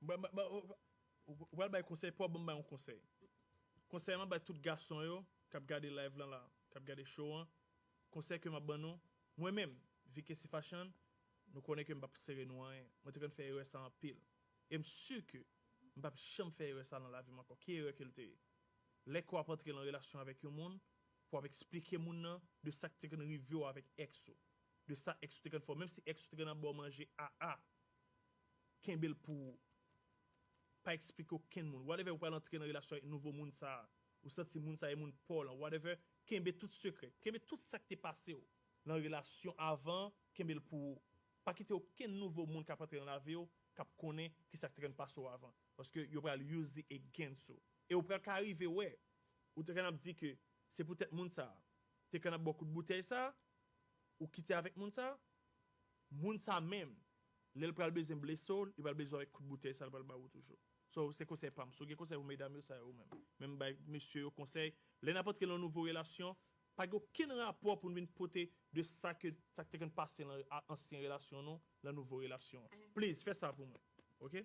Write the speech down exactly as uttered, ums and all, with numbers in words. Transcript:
Ba- ba- ba- ou- ou pral bay konsèy, pa ban m bay yon konsèy. Konsèy m ap bay tout gason yo k ap gade live lan la, k ap gade show an. Konsèy ke m ap ban nou, mwen menm, vi ke se fashion, nou konnen ke m p ap sere nou anyen. Mwen te konn fè erè sa anpil. E m si ke m p ap janm fè erè sa nan lavi m ankò. Ki erè ke l te ye? Lè ke w ap antre nan relasyon avèk yon moun, pou w ap eksplike moun nan de sa k te konn rive w avèk ex ou, de sa ex ou te konn fè w, menm si ex ou te konn ap ba w manje aa, kenbe l pou ou. Pa eksplike okenn moun. Whatever, ou pral antre nan relasyon avèk nouvo moun sa a, ou santi moun sa a e moun pa w lan, whatever, kenbe tout sekrè, kenbe tout sa k te pase w nan relasyon avan, kenbe l pou ou. Pa kite okenn nouvo moun k ap antre nan lavi w k ap konnen ki sa k te konn pase w avan. Paske yo pral use it against ou. E ou pral ka rive wè, ou te konn ap di ke se poutèt moun sa a te konn ap ba w kout boutèy sa a, ou kite avèk moun sa a, moun sa a menm, lè l pral bezwen blese w, li pral blese w avèk kout boutèy sa a, li pral ba ou toujou. So, se konsèy pa m. Si w gen konsèy pou medam yo, sa yo menm. Men m bay mesye yo konsèy. Lè n ap antre nan yon nouvo relasyon, pa gen okenn rapò pou n vin pote de sa ke, sa k te konn pase nan a- ansyen relasyon nou, nan nouvo relasyon an. Please, fè sa pou mwen. Oke?